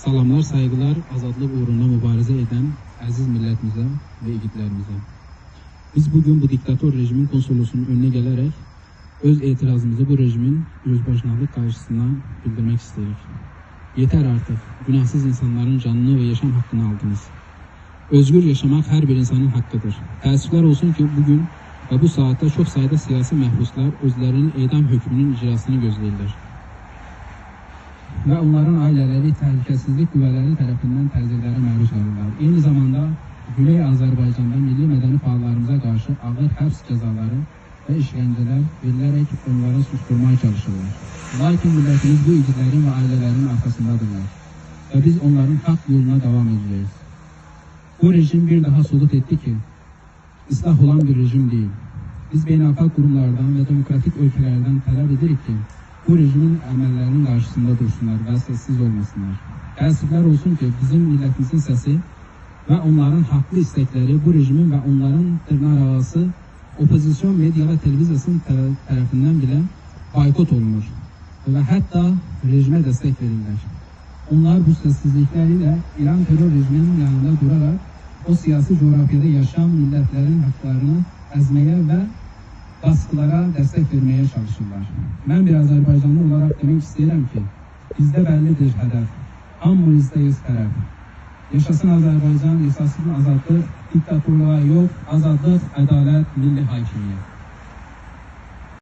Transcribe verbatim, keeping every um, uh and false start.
سلاملار، سایغیلار، آزادلیق اوغروندا موباریزه ائدن عزیز میللتیمیزه و ایگیدلریمیزه. بیز بو گون بو دیکتاتور رژیمین کونسولوسونون اؤنونه گله‌رک اؤز اعتراضیمیزی بو رژیمین اؤزباشینالیق قارشیسینا بیلدیرمک ایسته‌ییریک. یئتر آرتیق، گوناهسیز اینسانلارین جانینی و یاشام حاققینی آلدینیز. اؤزگور یاشاماق هر بیر اینسانین حاققیدیر. تأسفلر اولسون کی، بو گون و بو ساعاتدا چوخ سایدا سیاسی محبوسلار اؤزلرینین اعدام حکمونون اجراسینی گؤزله‌ییرلر. و اونلارین عائله‌لری تهلکه‌سیزلیک قوه‌لری طرفیندن تعذیرلره معروض قالیرلار. عینی زاماندا گونئی آذربایجاندا میللی مدنی فعاللاریمیزا قارشی آغیر حبس جزالاری و ایشکنجه‌لر وئریله‌رک اونلارا سوسدورماغا چالیشیرلار. لاکین میللتیمیز بو ایگیدلرین و عائله‌لرینین آرخاسیندادیرلار و بیز اونلارین حاق یولونا داوام ائده‌جه‌ییک. بو رژیم بیر داها ثبوت ائتدی کی، اصلاح اولان بیر رژیم دئییل. بیز بین‌الخالق قوروملاردان و دموکراتیک اؤلکه‌لردن طلب ائدیریک کی، بو رژیمین عمللرینین قارشیسیندا دورسونلار و سس‌سیز اولماسینلار. تأسفلر اولسون کی، بیزیم میللتیمیزین سسی و اونلارین حاقلی ایستکلری بو رژیمین و اونلارین دیرناق‌آراسی اوپوزیسیون مئدیا و تلویزیاسی‌نین طر-، طرفیندن بئله بایکوت اولونور و حتی رژیمه دستک وئریرلر. اونلار بو سس‌سیزلیکلری ایله ایران ترور رژیمینین یانیندا دوراراق او سیاسی جغرافیادا یاشایان میللتلرین حاقلارینی ازمه‌یه و باسقیلارا دستک وئرمه‌یه چالیشیرلار. من بیر آذربایجانلی اولاراق دئمک ایسته‌ییرم کی، بیزده بللی‌دیر هدف. هامیمیزداییز طرف. یاشاسین آذربایجان، یاشاسین آزادلیق، دیکتاتورلوغا یوخ، آزادلیق، عدالت، میللی حاکمیت.